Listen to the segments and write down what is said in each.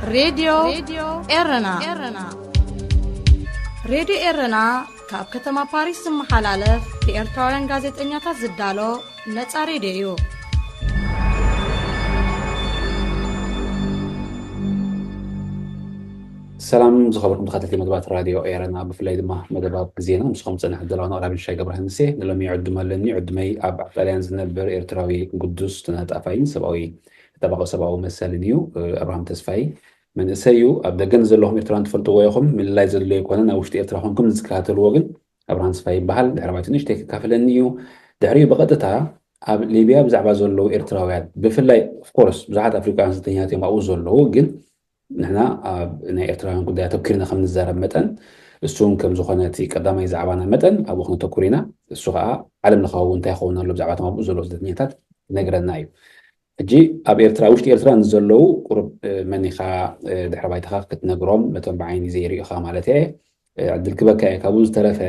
ሬድዮ ኤረና። ሬድዮ ኤረና ካብ ከተማ ፓሪስ ዝመሓላለፍ ብኤርትራውያን ጋዜጠኛታት ዝዳሎ ነጻ ሬድዮ እዩ። ሰላም ዝኸበርኩም ተኸታተልቲ መደባት ራድዮ ኤረና፣ ብፍላይ ድማ መደባት ዜና ምስኹም ዝጸንሕ ዘለኹ ኣቕራቢ ሻይ ገብረሃንሴ። ንሎሚ ዕዱም ኣለኒ። ዕዱመይ ኣብ ጣልያን ዝነብር ኤርትራዊ ግዱስ ተናጣፋይን ሰብኣዊ ተጣባቂ ሰብኣዊ መሰልን እዩ፣ ኣብርሃም ተስፋይ። መንእሰይ እዩ። ኣብ ደገ ንዘለኹም ኤርትራውያን ትፈልጥዎ ኢኹም። ምልላይ ዘድልዮ ኣይኮነን። ኣብ ውሽጢ ኤርትራ ኮንኩም ዝከታተልዎ ግን ኣብርሃም ተስፋይ ይበሃል። ድሕሪ ባይቱ ንእሽተይ ከካፍለኒ እዩ። ድሕሪኡ ብቐጥታ ኣብ ሊብያ ብዛዕባ ዘለዉ ኤርትራውያን ብፍላይ፣ ኦፍኮርስ፣ ብዙሓት ኣፍሪቃውያን ስደተኛታት እዮም ኣብኡ ዘለዉ፣ ግን ንሕና ኣብ ናይ ኤርትራውያን ጉዳይ ኣተኪርና ከም ንዛረብ መጠን፣ እሱ እውን ከም ዝኾነ እቲ ቀዳማይ ዛዕባና መጠን ኣብኡ ክነተኩር ኢና። እሱ ከዓ ዓለም ለኻዊ እንታይ ይኸውን ኣሎ ብዛዕባ እቶም ኣብኡ ዘለዉ ስደተኛታት ክነግረና እዩ። ሕጂ ኣብ ኤርትራ፣ ውሽጢ ኤርትራ ንዘለዉ ቁሩብ፣ እ፣ መን ኢኻ፣ እ፣ ድሕረ ባይታኻ ክትነግሮም፣ ነቶም ብዓይኒ ዘይርእዩኻ ማለት እየ፣ እ፣ ዕድል ክበካ እየ። ካብኡ ዝተረፈ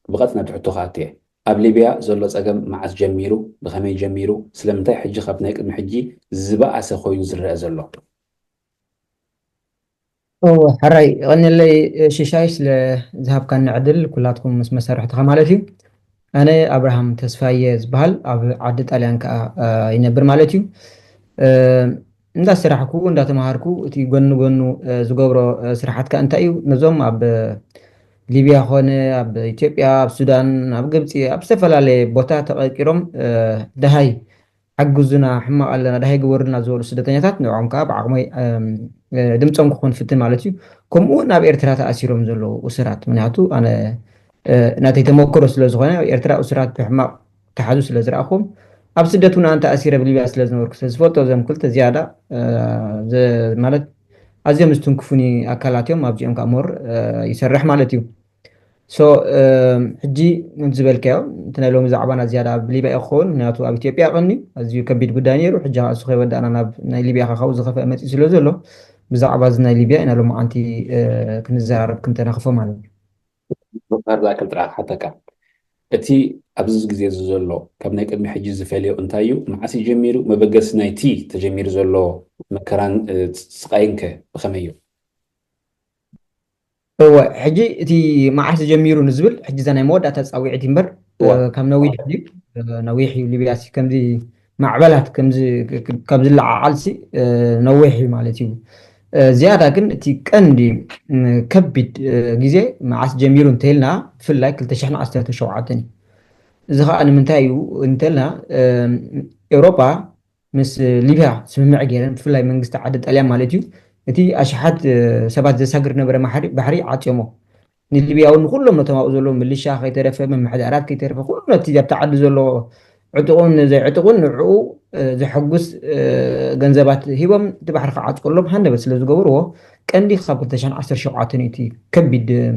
ብቐጥታ ናብ ትሕቶ ክኣቱ እየ። ኣብ ሊብያ ዘሎ ጸገም መዓስ ጀሚሩ? ብኸመይ ጀሚሩ? ስለምንታይ ሕጂ ካብ ናይ ቅድሚ ሕጂ ዝበኣሰ ኮይኑ ዝረአ ዘሎ? እወ፣ ሕራይ፣ የቐንየለይ፣ እ፣ ሽሻይ፣ ስለ ዝሃብካኒ ዕድል፣ ኩላትኩም ምስ መሳርሕትኻ ማለት እዩ። ኣነ ኣብርሃም ተስፋየ ዝበሃል፣ ኣብ ዓዲ ጣልያን ከኣ፣ እ፣ ይነብር ማለት እዩ። እ፣ እንዳሰራሕኩ፣ እንዳተምሃርኩ፣ እቲ ጎኒ ጎኑ፣ እ፣ ዝገብሮ፣ እ፣ ስራሓት ከኣ እንታይ እዩ? ነዞም ኣብ፣ እ፣ ሊብያ ኾነ፣ ኣብ ኢትዮጵያ፣ ኣብ ሱዳን፣ ኣብ ግብጺ፣ ኣብ ዝተፈላለየ ቦታ ተቐርቂሮም፣ እ፣ ደሃይ ሓግዙና፣ ሕማቕ ኣለና፣ ደሃይ ግበሩልና ዝበሉ ስደተኛታት፣ ንዕኦም ከኣ ብዓቕመይ፣ እም፣ እ፣ ድምጾም ክኾን ፍትን ማለት እዩ። ከምኡ እውን ኣብ ኤርትራ ተኣሲሮም ዘለዉ እሱራት፣ ምክንያቱ ኣነ፣ እ፣ ናተይ ተመክሮ ስለ ዝኾነ፣ ኣብ ኤርትራ እሱራት ብሕማቕ ተሓዙ ስለ ዝረኣኹም፣ ኣብ ስደት እውን ኣነ ተኣሲረ ኣብ ሊብያ ስለ ዝነበርኩ ስለ ዝፈልጦ፣ እዞም ክልተ ዝያዳ፣ እ፣ ዘ-፣ ማለት ኣዝዮም ዝትንክፉኒ ኣካላት እዮም። ኣብዚኦም ከኣ ሞር፣ እ፣ ይሰርሕ ማለት እዩ። ሶ፣ እም፣ ሕጂ ከምቲ ዝበልካዮ፣ እቲ ናይ ሎሚ ዛዕባና ዝያዳ ኣብ ሊብያ እዩ ክኸውን፣ ምክንያቱ ኣብ ኢትዮጵያ ቀኒ ኣዝዩ ከቢድ ጉዳይ ነይሩ። ሕጂ ከኣ እሱ ከይወዳእና ናብ ናይ ሊብያ ከ ካብኡ ዝኸፍአ መጺኡ ስለ ዘሎ፣ ብዛዕባ እዚ ናይ ሊብያ ኢና ሎማዓንቲ፣ እ፣ ክንዘራረብ ክንተናኽፎ ማለት እዩ። ዶክተር ዝኣክል ጥራሕ ክሓተካ፣ እቲ ኣብዚ ግዜ እዚ ዘሎ ካብ ናይ ቅድሚ ሕጂ ዝፈልዮ እንታይ እዩ? መዓስ እዩ ጀሚሩ? መበገሲ ናይቲ ተጀሚሩ ዘሎ መከራን፣ እ፣ ስቃይን ከ ብኸመይ እዩ? እወ፣ ሕጂ እቲ መዓስ ጀሚሩ ንዝብል፣ ሕጂ እዛ ናይ መወዳእታ ጻውዒት እዩ እምበር፣ እወ። እ፣ ካብ ነዊሕ ድዩ? እ፣ ነዊሕ እዩ። ሊብያ ሲ ከምዚ ማዕበላት ከምዚ ክ-፣ ክ-፣ ካብ ዝለዓዓል ሲ፣ እ፣ ነዊሕ እዩ ማለት እዩ። እ፣ ዝያዳ ግን እቲ ቀንዲ፣ ም፣ ከቢድ፣ እ፣ ግዜ መዓስ ጀሚሩ እንተኢልና፣ ብፍላይ ክልተ ሽሕን ዓሰርተ ሸውዓተን እዩ። እዚ ኸኣ ንምንታይ እዩ እንተልና፣ እ፣ ኤውሮጳ ምስ ሊብያ ስምምዕ ገይረን፣ ብፍላይ መንግስቲ ዓዲ ጣልያን ማለት እዩ፣ እቲ ኣሽሓት፣ እ፣ ሰባት ዘሳግር ነበረ ማሕሪ-፣ ባሕሪ ዓጽዮሞ። ንሊብያ እውን ንኹሎም ነቶም ኣብኡ ዘለዉ ምልሻ ከይተረፈ፣ ምምሕዳራት ከይተረፈ፣ ኩሉ ነቲ ኣብቲ ዓዲ ዘሎ ዕጡቕን ዘይዕጡቕን ንዕኡ፣ እ፣ ዘሐጉስ፣ እ፣ ገንዘባት ሂቦም እቲ ባሕሪ ክዓጽወሎም ሃንደበት ስለ ዝገበርዎ፣ ቀንዲ ካብ ክልተ ሽሕን ዓሰርተ ሸውዓተን እዩ እቲ ከቢድ፣ እ፣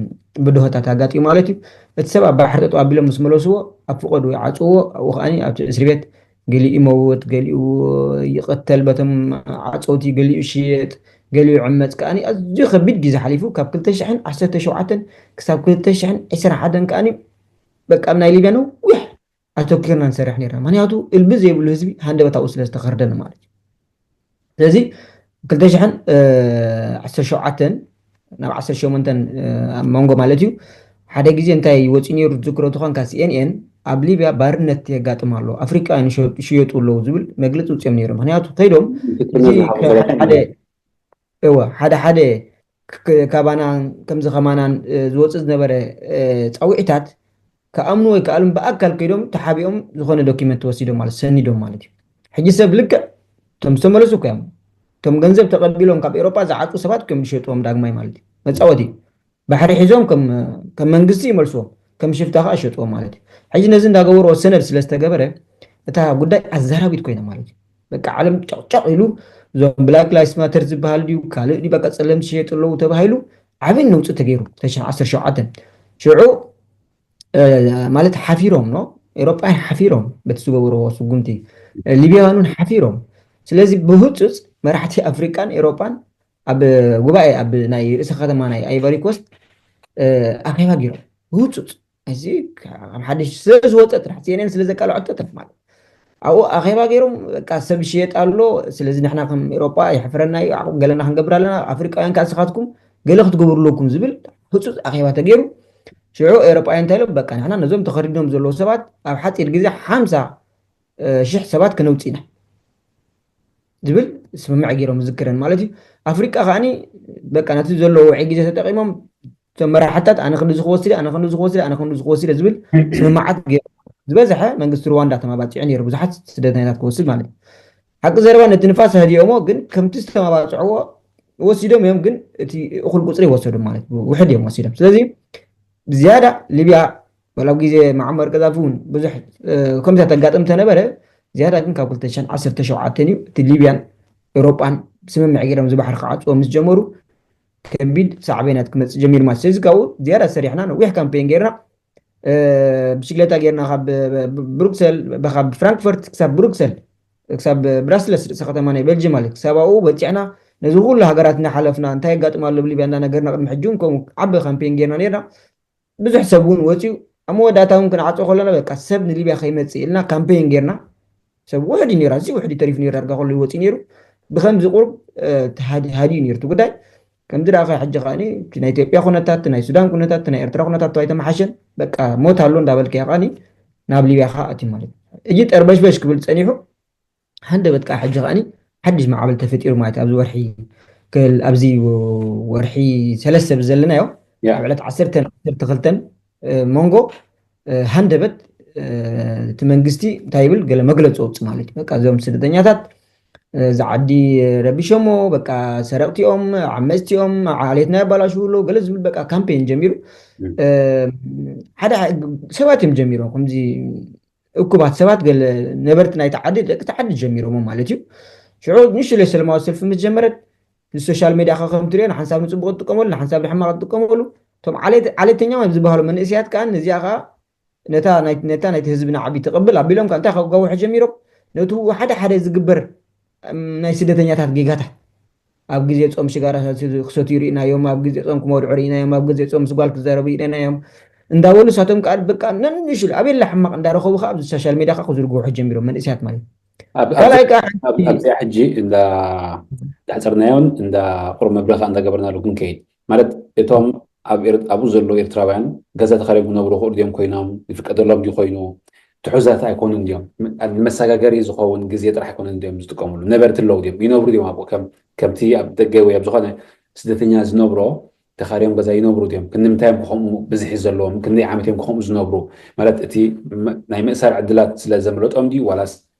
ብድሆታት ኣጋጢሙ ማለት እዩ። እቲ ሰብ ኣብ ባሕሪ ጠጠው ኣቢሎም ምስ መለስዎ፣ ኣብ ፍቐዱ ይዓጽውዎ፣ ኣብኡ ከኣ ኣብቲ እስሪ ቤት ገሊኡ ይመውት፣ ገሊኡ ይቕተል በቶም ዓጸውቲ፣ ገሊኡ ይሽየጥ፣ ገሊኡ ይዕመጽ። ከኣ ኣዝዩ ከቢድ ግዜ ሓሊፉ፣ ካብ ክልተ ሽሕን ዓሰርተ ሸውዓተን ክሳብ ክልተ ሽሕን ዕስራን ሓደን ከኣ በቃ ኣብ ናይ ሊብያ ነዊሕ ኣተኪርና ንሰርሕ ነርና። ምኽንያቱ እልቢ ዘይብሉ ህዝቢ ሃንደበት ኣብኡ ስለ ዝተኸርደነ ማለት እዩ። ስለዚ ክልተ ሽሕን ዓሰርተ ሸውዓተን ናብ ዓሰርተ ሸሞንተን፣ እ፣ ኣብ መንጎ ማለት እዩ፣ ሓደ ግዜ እንታይ ወፂኡ ነይሩ ትዝክሮ ተኾንካ፣ ሲ ኤን ኤን ኣብ ሊብያ ባርነት የጋጥም ኣሎ፣ ኣፍሪቃውያን ይሸ-፣ ይሽየጡ ኣለዉ ዝብል መግለፂ ውፅኦም ነይሩ። ምኽንያቱ ከይዶም እቲ ሓደ ሓደ እወ፣ ሓደ ሓደ ክ-፣ ካባናን ከምዚ ከማናን፣ እ፣ ዝወፅእ ዝነበረ፣ እ፣ ፃውዒታት ክኣምኑ ወይ ክኣልም ብኣካል ከይዶም ተሓቢኦም ዝኾነ ዶኪመንት ወሲዶም ማለት ሰኒዶም ማለት እዩ። ሕጂ ሰብ ልክዕ እቶም ዝተመለሱ እኮ እዮም። እቶም ገንዘብ ተቐቢሎም ካብ ኤውሮጳ ዝዓፁ ሰባት እዮም ዝሸጥዎም ዳግማይ ማለት እዩ። መፃወቲ ባሕሪ ሒዞም ከም፣ ከም መንግስቲ ይመልስዎም፣ ከም ሽፍታ ከዓ ይሸጥዎም ማለት እዩ። ሕጂ ነዚ እንዳገበርዎ ሰነድ ስለ ዝተገበረ እታ ጉዳይ ኣዛራቢት ኮይና ማለት እዩ። በቃ ዓለም ጨቕጨቕ ኢሉ እዞም ብላክ ላይፍስ ማተር ዝበሃል ድዩ ካልእ ድዩ በቃ ጸለምቲ ዝሸየጡ ኣለዉ ተባሂሉ ዓብይ ነውፂ ተገይሩ ክልተ ሽሕን ዓሰርተ ሸውዓተን ሽዑ እ፣ ማለት ሓፊሮም ነው ኤውሮጳውያን ሓፊሮም በቲ ዝገበርዎ ስጉምቲ እ፣ ሊብያውያን እውን ሓፊሮም። ስለዚ ብህፁፅ መራሕቲ ኣፍሪቃን ኤውሮጳን ኣብ ጉባኤ ኣብ ናይ ርእሰ ከተማ ናይ ኣይቨሪ ኮስት እ፣ ኣኼባ ገይሮም ብህፁፅ። እዚ ከም ሓድሽ ስለ ዝወፀ ጥራሕ ሲ ኤን ኤን ስለ ዘቃልዖቶ ጥራሕ ማለት ኣብኡ ኣኼባ ገይሮም በቃ ሰብ ይሽየጥ ኣሎ። ስለዚ ንሕና ከም ኤሮጳ ይሕፍረና እዩ፣ ዓቕብ ገለና ክንገብር ኣለና፣ ኣፍሪቃውያን ከዓ ንስኻትኩም ገለ ክትገብሩ ኣለኩም ዝብል ህፁፅ ኣኼባ ተገይሩ። ሽዑ ኤሮጳውያን እንታይ ኢሎም? በቃ ንሕና ነዞም ተኸዲኖም ዘለዉ ሰባት ኣብ ሓፂር ግዜ ሓምሳ ሽሕ ሰባት ክነውፅእ ኢና ዝብል ስምምዕ ገይሮም ዝዝክረን ማለት እዩ። ኣፍሪቃ ከዓኒ በቃ ነቲ ዘለዎ ውዒ ግዜ ተጠቂሞም እቶም መራሕታት ኣነ ክንዲ ዝክወስደ ኣነ ክንዲ ዝክወስደ ኣነ ክንዲ ዝክወስደ ዝብል ስምምዓት ገይሮም። ዝበዝሐ መንግስቲ ሩዋንዳ ተማባፂዑ ነይሩ፣ ብዙሓት ስደተኛታት ክወስድ ማለት እዩ። ሓቂ ዘረባ ነቲ ንፋስ ኣህዲኦሞ፣ ግን ከምቲ ዝተማባፅዕዎ ወሲዶም እዮም፣ ግን እቲ እኹል ቁፅሪ ወሰዱ ማለት እዩ። ውሕድ እዮም ወሲዶም። ስለዚ ብዝያዳ ሊብያ ዋላ ኣብ ግዜ መዓመር ቀዛፊ እውን ብዙሕ ከምዚታት ኣጋጥም ተነበረ። ዝያዳ ግን ካብ ክልተ ሽሕን ዓሰርተ ሸውዓተን እዩ እቲ ሊብያን ኤውሮጳን ስምምዕ ገይሮም ዝባሕሪ ክዓፅዎ ምስ ጀመሩ ከቢድ ሳዕቤናት ክመፅእ ጀሚሩ ማለት። ስለዚ ካብኡ ዝያዳ ሰሪሕና ነዊሕ ካምፔን ገይርና ብሽግለታ ገይርና ካብ ብሩክሰል ካብ ፍራንክፈርት ክሳብ ብሩክሰል ክሳብ ብራስለስ ርእሰ ከተማ ናይ ቤልጅ ማለት ክሳብ ኣብኡ በፂዕና ነዚ ኩሉ ሃገራት እናሓለፍና እንታይ የጋጥም ኣሎ ብሊብያ እንዳነገርና ቅድሚ ሕጂ እውን ከምኡ ዓቢ ካምፔን ገይርና ነርና። ብዙሕ ሰብ እውን ወፂኡ ኣብ መወዳእታ እውን ክንዓፆ ከለና በቃ ሰብ ንሊብያ ከይመፅእ ኢልና ካምፔን ገይርና ሰብ ውሕድ ነራ እዚ ውሕድ ተሪፍ ነሩ ዳርጋ ከሉ ይወፅእ ነይሩ። ብከምዚ ቁሩብ ተሃዲኡ ነሩ እቲ ጉዳይ። ከምዚ ደኣ ሕጂ ከዓኒ ናይ ኢትዮጵያ ኩነታት ናይ ሱዳን ኩነታት ናይ ኤርትራ ኩነታት ኣይተመሓሸን። በቃ ሞት ኣሎ እንዳበልከያ ከዓኒ ናብ ሊብያ ከዓ ኣትዩ ማለት እዩ። እጂ ጠርበሽበሽ ክብል ፀኒሑ ሃንደበት ከዓ ሕጂ ከዓኒ ሓድሽ ማዕበል ተፈጢሩ ማለት ኣብዚ ወርሒ ኣብዚ ወርሒ ሰለስተ ብዘለናዮ ኣብ ዕለት ዓሰርተ ዓሰርተ ክልተን መንጎ ሃንደበት እቲ መንግስቲ እንታይ ይብል ገለ መግለፂ ወፅ ማለት እዩ። በቃ እዞም ስደተኛታት እዚ ዓዲ ረቢሾሞ በቃ ሰረቅቲኦም ዓመፅቲኦም ዓሌትና ያባላሽው ኣለዉ ገለ ዝብል በቃ ካምፔን ጀሚሩ። ሓደ ሰባት እዮም ጀሚሮም ከምዚ እኩባት ሰባት ገለ ነበርቲ ናይቲ ዓዲ ደቂ ዓዲ ጀሚሮሞ ማለት እዩ። ሽዑ ንእሽተይ ሰለማዊ ሰልፊ ምስ ጀመረት ንሶሻል ሜድያ ከ ከም ትሪኦ ንሓንሳብ ንፅቡቅ ትጥቀመሉ ንሓንሳብ ንሕማቅ ትጥቀመሉ። እቶም ዓሌተኛ ዝበሃሉ መንእሰያት ከዓ ነዚኣ ከዓ ነታ ናይቲ ህዝቢ ናዕቢ ትቅብል ኣቢሎም ከዓ እንታይ ከጋውሑ ጀሚሮም ነቲ ሓደ ሓደ ዝግበር ናይ ስደተኛታት ጌጋታት ኣብ ግዜ ፆም ሽጋራ ክሰትዩ ርኢናዮም፣ ኣብ ግዜ ፆም ክመርዑ ርኢናዮም፣ ኣብ ግዜ ፆም ስጓል ክዛረቡ ርኢናዮም እንዳበሉ ንሳቶም ከዓ በቃ ነንሽሉ ኣበየላ ሕማቅ እንዳረኸቡ ከዓ ኣብዚ ሶሻል ሜድያ ከዓ ክዝርግሑ ጀሚሮም መንእስያት ማለት እዩ። ካልኣይ ከዓ ኣብዚኣ ሕጂ እንዳ ዳሕፀርናዮን እንዳ ቁሩብ መብረኻ እንዳገበርናሉ ክንከይድ ማለት እቶም ኣብኡ ዘለዉ ኤርትራውያን ገዛ ተኸርዮም ክነብሩ ክእሉ ድዮም ኮይኖም ይፍቀደሎም ድዩ ኮይኑ ትሑዛት ኣይኮኑን ድዮም ንመሰጋገሪ ዝኸውን ግዜ ጥራሕ ኣይኮኑን ድዮም ዝጥቀምሉ ነበርቲ ኣለዉ ድዮም ይነብሩ ድዮም ኣብኡ ከምቲ ኣብ ደገ ወይ ኣብ ዝኾነ ስደተኛ ዝነብሮ ተኻርዮም ገዛ ይነብሩ ድዮም ክንምንታይ እዮም ክኸምኡ ብዝሒ ዘለዎም ክንደይ ዓመት እዮም ክኸምኡ ዝነብሩ ማለት እቲ ናይ ምእሳር ዕድላት ስለ ዘምለጦም ድዩ ዋላስ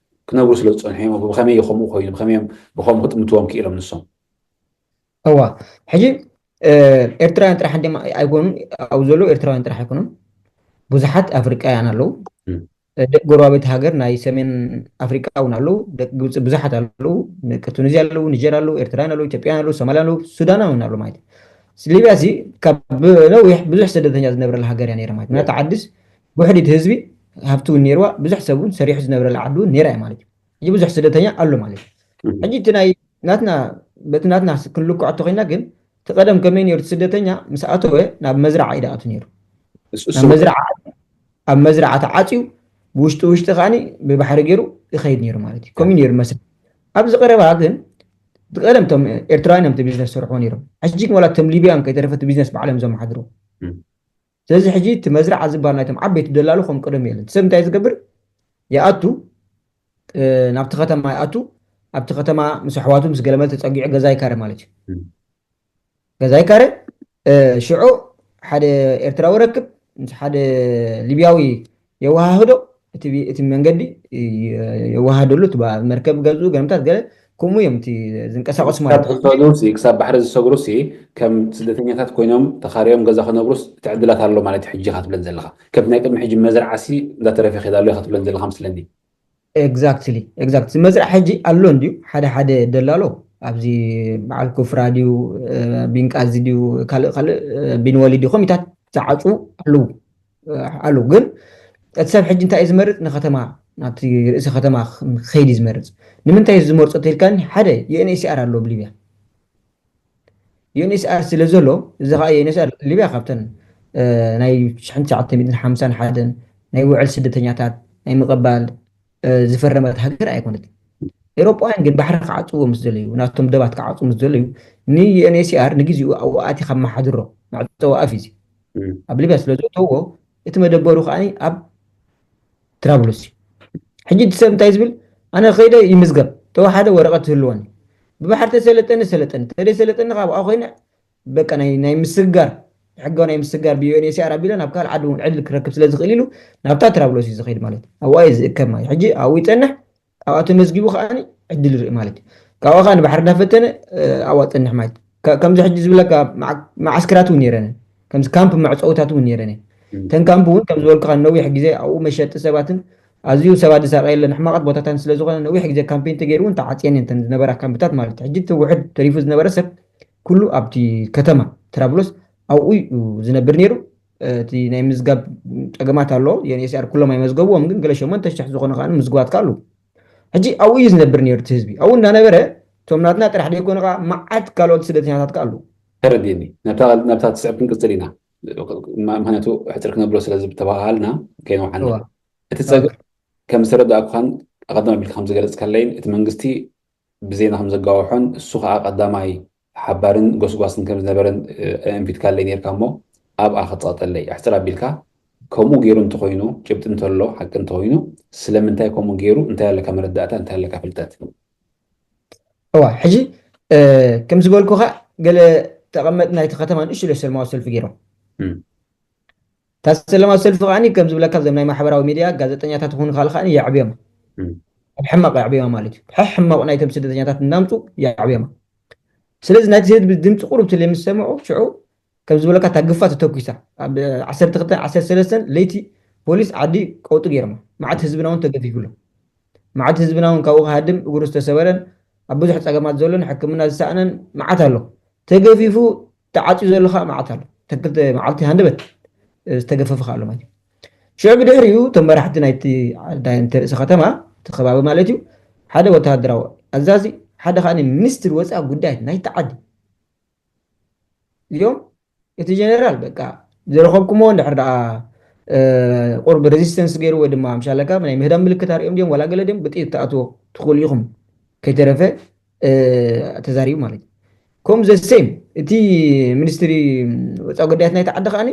ክነብሩ ስለ ዝፀንሑ እዮም ብኸመይ ይኸምኡ ኮይኑ ብኸመይ እዮም ብኸምኡ ክጥምትዎም ክኢሎም ንሶም እዋ ሕጂ ኤርትራውያን ጥራሕ እንደ ኣይኮኑን ኣብኡ ዘለዉ ኤርትራውያን ጥራሕ ኣይኮኑን ብዙሓት ኣፍሪቃውያን ኣለዉ ደቂ ጎረባብቲ ሃገር ናይ ሰሜን ኣፍሪቃ እውን ኣለዉ ደቂ ግብፂ ብዙሓት ኣለዉ ደቂ ቱኒዝያ ኣለዉ ኒጀር ኣለዉ ኤርትራውያን ኣለዉ ኢትዮጵያን ኣለዉ ሶማልያን ኣለዉ ሱዳናውያን ኣለዉ ማለት እዩ ሊብያ ሲ ካብ ነዊሕ ብዙሕ ስደተኛ ዝነብረላ ሃገር እያ ነይራ ማለት ናታ ዓድስ ውሕዲት ህዝቢ ሃብቲ እውን ነይርዋ ብዙሕ ሰብ እውን ሰሪሑ ዝነብረላ ዓዲ እውን ነይራ እያ ማለት እዩ ሕጂ ብዙሕ ስደተኛ ኣሎ ማለት እዩ ሕጂ እቲ ናይ ናትና በቲ ናትና ክንልክዖ ተኮይና ግን እቲ ቀደም ከመይ ነይሩ እቲ ስደተኛ ምስ ኣተወ ናብ መዝረዓ እዩ ኣቱ ነይሩ ናብ መዝረዓ ኣብ መዝረዓ ተዓፅዩ ብውሽጢ ውሽጢ ከዓኒ ብባሕሪ ገይሩ ይኸይድ ነይሩ ማለት እዩ ከምኡ ነይሩ መስል ኣብዚ ቀረባ ግን እቲ ቀደም ቶም ኤርትራውያን እዮም ቢዝነስ ዝሰርሕዎ ነይሮም ሕጂ ግን ዋላ ቶም ሊብያን ከይተረፈ እቲ ቢዝነስ ባዕሎም ዘመሓድሩ ስለዚ ሕጂ እቲ መዝረዓ ዝበሃል ናይቶም ዓበይቲ ደላሉ ከም ቀደም የለን ሰብ እንታይ ዝገብር ይኣቱ ናብቲ ከተማ ይኣቱ ኣብቲ ከተማ ምስ ኣሕዋቱ ምስ ገለመል ተፀጊዑ ገዛ ይካረ ማለት እዩ ገዛ ይካረ ሽዑ ሓደ ኤርትራዊ ረክብ ምስ ሓደ ሊብያዊ የወሃህዶ እቲ መንገዲ የወሃደሉ እቲ መርከብ ገዝኡ ገለምታት ገለ ከምኡ እዮም እቲ ዝንቀሳቀሱ ማለት ክሳብ ባሕሪ ዝሰግሩ ሲ ከም ስደተኛታት ኮይኖም ተኻሪዮም ገዛ ክነብሩስ እቲ ዕድላት ኣሎ ማለት ሕጂ ኢኻ ትብለን ዘለኻ ከምቲ ናይ ቅድሚ ሕጂ መዝርዓ ሲ እንዳተረፈ ይኸይድ ኣሎ ኢኻ ትብለን ዘለኻ ምስለኒ exactly exactly መዝርዓ ሕጂ ኣሎ እንድዩ ሓደ ሓደ ደላሎ ኣብዚ በዓል ኩፍራ ድዩ ቢንቃዚ ድዩ ካልእ ካልእ ቢንወሊ ድዩ ኮሚታት ዝዓፅዉ ኣለዉ ኣለዉ ግን እቲ ሰብ ሕጂ እንታይ እዩ ዝመርፅ ንከተማ ናብቲ ርእሲ ከተማ ክኸይድ እዩ ዝመርፅ ንምንታይ እዩ ዝመርፆ ተልካኒ ሓደ ዩ ኤን ኤች ሲ ኣር ኣለዎ ብሊብያ ዩ ኤን ኤች ሲ ኣር ስለ ዘሎ እዚ ከዓ ዩ ኤን ኤች ሲ ኣር ሊብያ ካብተን ናይ ሽሕን ትሽዓተ ሚእትን ሓምሳን ሓደን ናይ ውዕል ስደተኛታት ናይ ምቕባል ዝፈረመት ሃገር ኣይኮነት። ኤሮጳውያን ግን ባሕሪ ክዓፅዎ ምስ ዘለዩ፣ ናቶም ደባት ክዓፅዉ ምስ ዘለዩ፣ ንዩኤንኤችሲኣር ንግዜኡ ኣብኡ ኣቲ ካብ መሓድሮ መዕፀዊ ኣፍ እዩ። ኣብ ሊብያ ስለ ዘእተውዎ፣ እቲ መደበሩ ከኣ ኣብ ትራብሉስ እዩ። ሕጂ እቲ ሰብ እንታይ ዝብል? ኣነ ከይደ ይምዝገብ፣ ተወሓደ ወረቐት ዝህልወኒ፣ ብባሕሪ ተሰለጠኒ ሰለጠኒ፣ ተደይ ሰለጠኒ ካብ ኣብኣ ኮይነ በቃ ናይ ናይ ምስግጋር፣ ሕጋዊ ናይ ምስግጋር ብዩኤንኤችሲኣር ኣቢለ ናብ ካልእ ዓዲ እውን ዕድል ክረክብ ስለ ዝኽእል ኢሉ ናብታ ትራብሎስ እዩ ዝኸይድ ማለት እዩ። ኣብኣ እዩ ዝእከብ ማለት እዩ። ሕጂ ኣብኡ ይጸንሕ፣ ኣብኣ ተመዝጊቡ ከኣ ዕድል ይርኢ ማለት እዩ። ካብኣ ከኣ ንባሕሪ እንዳፈተነ ኣብኣ ጸንሕ ማለት እዩ። ከምዚ ሕጂ ዝብለካ መዓስከራት እውን ነይረን፣ ከምዚ ካምፕ መዕጸውታት እውን ነይረን። ተን ካምፕ እውን ከም ዝበልኩኻ ነዊሕ ግዜ ኣብኡ መሸጢ ሰባትን ኣዝዩ ሰባት ዝሳቀየለን ሕማቃት ቦታታት ስለ ዝኾነ ነዊሕ ግዜ ካምፔን ተገይሩ እውን ተዓጽየን እየን ተን ዝነበራ ካምፕታት ማለት እዩ። ሕጂ እቲ ውሑድ ተሪፉ ዝነበረ ሰብ ኩሉ ኣብቲ ከተማ ትራብሎስ ኣብኡ እዩ ዝነብር ነይሩ። እቲ ናይ ምዝጋብ ጸገማት ኣሎ። ዩኤንኤችሲኣር ኩሎም ኣይመዝገብዎም፣ ግን ገለ ሸሞንተ ሽሕ ዝኾነ ከኣ ምዝግባት ከኣ ኣለዉ። ሕጂ ኣብኡ እዩ ዝነብር ነይሩ እቲ ህዝቢ። ኣብኡ እንዳነበረ እቶም ናትና ጥራሕ ደይኮነ ከኣ መዓት ካልኦት ስደተኛታት ከኣ ኣለዉ። ተረዲእኒ። ናብታ ናብታ ትስዕብ ክንቅጽል ኢና። ምክንያቱ ሕጽር ክነብሎ ስለ ዝተባሃልና ከይነውሓና። እዋ። እቲ ጸገም ከም ዝተረዳእኩኻን ኣቐድም ኣቢልካ ከም ዝገለጽካለይን እቲ መንግስቲ ብዜና ከም ዘጋወሖን እሱ ከዓ ቀዳማይ ሓባርን ጎስጓስን ከም ዝነበረን ኣንፊትካለይ ነርካ እሞ ኣብኣ ክፀቕጠለይ ኣሕፅር ኣቢልካ ከምኡ ገይሩ እንተኮይኑ ጭብጢ እንተሎ ሓቂ እንተኮይኑ ስለምንታይ ከምኡ ገይሩ እንታይ ኣለካ መረዳእታ እንታይ ኣለካ ፍልጠት? እዋ ሕጂ ከም ዝበልኩኻ ገለ ተቐመጥ ናይቲ ከተማ ንእሽቶ ሰለማዊ ሰልፊ ገይሮም እታ ሰለማዊ ሰልፊ ከዓኒ ከም ዝብለካ እዞም ናይ ማሕበራዊ ሚድያ ጋዜጠኛታት ይኹኑ ካልእ ከዓኒ የዕብዮማ። ሕማቕ የዕብዮማ ማለት እዩ። ሕሕማቕ ናይቶም ስደተኛታት እናምፁ የዕብዮማ። ስለዚ ናይቲ ህዝቢ ድምፂ ቁሩብ ትለ ምስ ሰምዑ ሽዑ ከም ዝብለካ እታ ግፋ ተተኩሳ ኣብ ዓሰርተ ክልተ ዓሰርተ ሰለስተ ለይቲ ፖሊስ ዓዲ ቀውጢ ገይሮማ። መዓት ህዝብና እውን ተገፊፉ ኣሎ። መዓት ህዝብና እውን ካብኡ ክሃድም እግሩ ዝተሰበረን ኣብ ብዙሕ ፀገማት ዘሎን ሕክምና ዝሰኣነን መዓት ኣሎ። ተገፊፉ ተዓፅዩ ዘሎ ከዓ መዓት ኣሎ። ተክልተ መዓልቲ ሃንደበት ዝተገፈፈ ከዓ ኣሎ ማለት እዩ። ሽዑ ብድሕሪኡ እቶም መራሕቲ ናይቲ ርእሲ ከተማ እቲ ከባቢ ማለት እዩ ሓደ ወታደራዊ ኣዛዚ ሓደ ከዓ ሚኒስትሪ ወፃኢ ጉዳያት ናይቲ ዓዲ እዮም። እቲ ጀነራል በቃ ዝረኸብኩሞ እንድሕር ደኣ ቁርብ ሬዚስተንስ ገይሩ ወይ ድማ ምሻለካ ናይ ምህዳም ምልክት ኣሪኦም ድዮም ዋላ ገለ ድዮም ብጥይት ተኣትዎ ትኽእሉ ኢኹም ከይተረፈ ተዛሪቡ ማለት እዩ። ከም ዘ ሴም እቲ ሚኒስትሪ ወፃኢ ጉዳያት ናይቲ ዓዲ ከዓኒ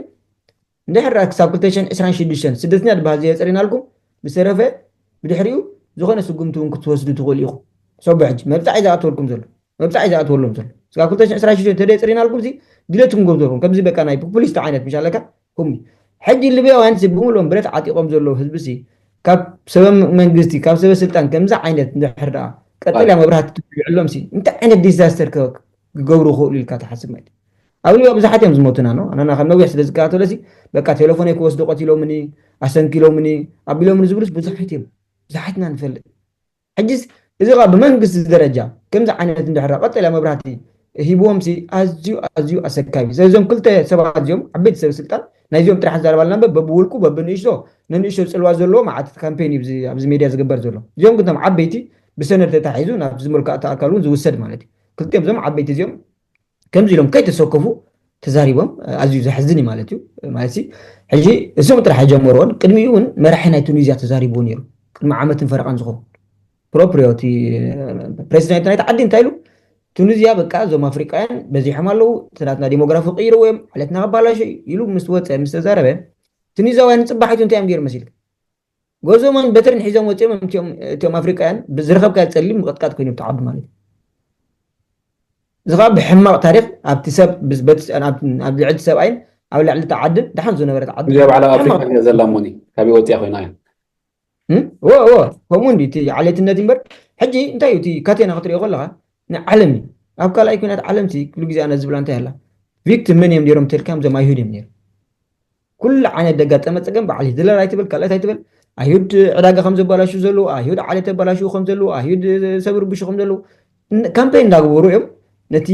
እንድሕር ክሳብ ክልተ ሽሕን ዕስራን ሽዱሽተን ስደተኛ ዝበሃል ዘየፅሪናልኩም ብዝተረፈ ብድሕሪኡ ዝኾነ ስጉምቲ እውን ክትወስዱ ትኽእሉ ኢኹም። ሰቦ ሕጂ መብፃዕ እዩ ዝኣትወልኩም ዘሎ መብፃዕ እዩ ዝኣትወሎም ዘሎ ስጋብ ክልተ ሽሕን ዕስራን ሽዱሽተን ተደይ ፅሪናልኩም ሲ ድሌትኩም ገምዘልኩም ከምዚ በቃ ናይ ፖፑሊስት ዓይነት ምሻለካ ኩሚ ሕጂ ሊብያውያን ሲ ብምሉኦም ብረት ዓጢቆም ዘለዉ ህዝቢ ሲ ካብ ሰበ መንግስቲ ካብ ሰበ ስልጣን ከምዚ ዓይነት እንድሕር ደኣ ቀጠልያ መብራህቲ ትውልዕሎም ሲ እንታይ ዓይነት ዲዛስተር ክገብሩ ክኽእሉ ኢልካ ትሓስብ ማለት ኣብ ሊብያ ብዙሓት እዮም ዝሞቱና ነው ኣነና ካብ ነዊሕ ስለ ዝከታተሎ ሲ በቃ ቴሌፎነይ ክወስዱ ቀቲሎምኒ ኣሰንኪሎምኒ ኣቢሎምኒ ዝብሉስ ብዙሓት እዮም ብዙሓትና ንፈልጥ ሕጂስ እዚ ኸዓ ብመንግስቲ ደረጃ ከምዚ ዓይነት እንድሕር ቀጠልያ መብራህቲ ሂብዎም ሲ ኣዝዩ ኣዝዩ ኣሰካቢ ስለዚኦም ክልተ ሰባት እዚኦም ዓበይቲ ሰብ ስልጣን ናይዚኦም ጥራሕ ዛረባልና እምበር በብውልቁ በብንእሽቶ ንንእሽቶ ፅልዋ ዘለዎ መዓት ካምፔን እዩ ኣብዚ ሜድያ ዝግበር ዘሎ እዚኦም ግን ዓበይቲ ብሰነድ ተታሒዙ ናብ ዝመልክኣ ኣካል እውን ዝውሰድ ማለት እዩ ክልቲኦም እዞም ዓበይቲ እዚኦም ከምዚ ኢሎም ከይተሰከፉ ተዛሪቦም ኣዝዩ ዘሕዝን እዩ ማለት እዩ ማለት ሕጂ እሶም ጥራሕ ኣይጀመርዎን ቅድሚኡ እውን መራሒ ናይ ቱኒዝያ ተዛሪብዎ ነይሩ ቅድሚ ዓመትን ፈረቃን ዝኸውን ፕሮፕሪዮ እቲ ፕሬዚደንት ናይቲ ዓዲ እንታይ ኢሉ ቱኒዝያ በቃ እዞም ኣፍሪቃውያን በዚሖም ኣለዉ እቲ ናትና ዲሞግራፊ ቀይርዎ እዮም ዓለትና ከባላሾ ኢሉ ምስ ወፀ ምስ ተዛረበ ቱኒዛውያን ንፅባሒቱ እንታይ እዮም ገይሩ መሲልካ ጎዞሞን በትርን ሒዞም ወፂኦም እቶም ኣፍሪቃውያን ዝረኸብካ ፀሊም ምቕጥቃጥ ኮይኑ ብቲ ዓዲ ማለት እዩ እዚ ከዓ ብሕማቕ ታሪክ ኣብቲ ሰብ ኣብ ልዕሊ ሰብኣይን ኣብ ልዕሊ ዓድን ድሓን ዝነበረት ዓዲ እዚኣ በዓል ኣብ ኣፍሪካ እያ ዘላ ሞኒ ካበይ ወፂኣ ኮይና እያ ከምኡ እንዲ እቲ ዓሌትነት እምበር ሕጂ እንታይ እዩ እቲ ካቴና ክትሪኦ ከለካ ንዓለም እዩ ኣብ ካልኣይ ኩናት ዓለም ኩሉ ግዜ ኣነ ዝብላ እንታይ ኣላ ቪክቲም መን እዮም ነይሮም ተልካ እዞም ኣይሁድ እዮም ነይሮም ኩሉ ዓይነት ደጋጠመ ፀገም በዓል ሂትለር ኣይትበል ካልኦት ኣይትበል ኣይሁድ ዕዳጋ ከም ዘባላሹ ዘለዉ ኣይሁድ ዓሌት ተባላሽዉ ከም ዘለዉ ኣይሁድ ሰብ ርብሹ ከም ዘለዉ ካምፔን እንዳግበሩ እዮም ነቲ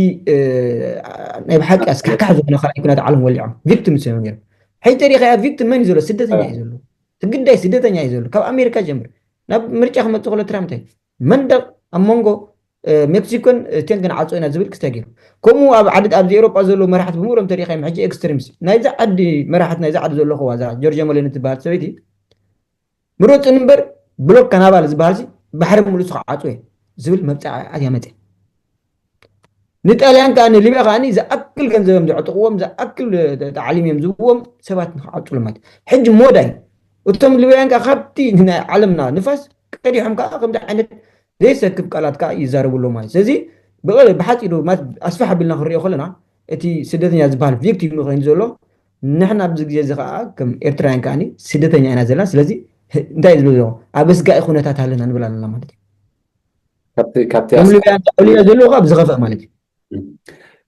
ናይ ብሓቂ ኣስካሕካሕ ዝኾነ ካልኣይ ኩናት ዓለም ወሊዖም ቪክቲም እዮም ነይሮም ሕጂ ተሪኸያ ቪክቲም መን እዩ ዘሎ ስደተኛ እዩ ዘሎ እቲ ግዳይ ስደተኛ እዩ ዘሎ ካብ ኣሜሪካ ጀምር ናብ ምርጫ ክመፅእ ከሎ ትራምፕ እንታይ መንደቕ ኣብ መንጎ ሜክሲኮን ቴንክን ዓፆ ኢና ዝብል ክስታይ ገይሩ ከምኡ ኣብ ዓዲ ኣብዚ ኤሮጳ ዘለዉ መራሕቲ ብምሎም ተሪኻዮም ሕጂ ኤክስትሪምስ ናይዛ ዓዲ መራሕቲ ናይዛ ዓዲ ዘለኹዋ እዛ ጆርጅ መሎኒ ትበሃል ሰበይቲ ምረፁን እምበር ብሎክ ካናባል ዝበሃል ሲ ባሕሪ ሙሉእ ክዓጹ እየ ዝብል መብፅዓ እያ መፅያ። ንጣልያን ከዓ ንሊብያ ከዓ ዝኣክል ገንዘብ እዮም ዘዕጥቕዎም፣ ዝኣክል ተዓሊም እዮም ዝብዎም ሰባት ንክዓፅሉ ማለት እዩ። ሕጂ ሞዳ እዩ። እቶም ሊብያውያን ከዓ ካብቲ ናይ ዓለምና ንፋስ ቀዲሖም ከዓ ከምዚ ዓይነት ዘይሰክፍ ቃላት ከዓ ይዛረቡ ኣለዉ ማለት እዩ። ስለዚ ብቐ- ብሓፂሩ ማለት ኣስፋሕ ኣቢልና ክንሪኦ ከለና እቲ ስደተኛ ዝበሃል ቪክቲም ኮይኑ ዘሎ ንሕና ኣብዚ ግዜ እዚ ከዓ ከም ኤርትራውያን ከዓ ስደተኛ ኢና ዘለና። ስለዚ እንታይ እዩ ዝብል ዘሎ ኣብ ኣስጋኢ ኩነታት ኣለና ንብል ኣለና ማለት እዩ። ካብቲ ካብቲ ከም ኣስ- ሊብያ ሊብያ ዘለዎ ከዓ ብዝኸፍእ ማለት እዩ።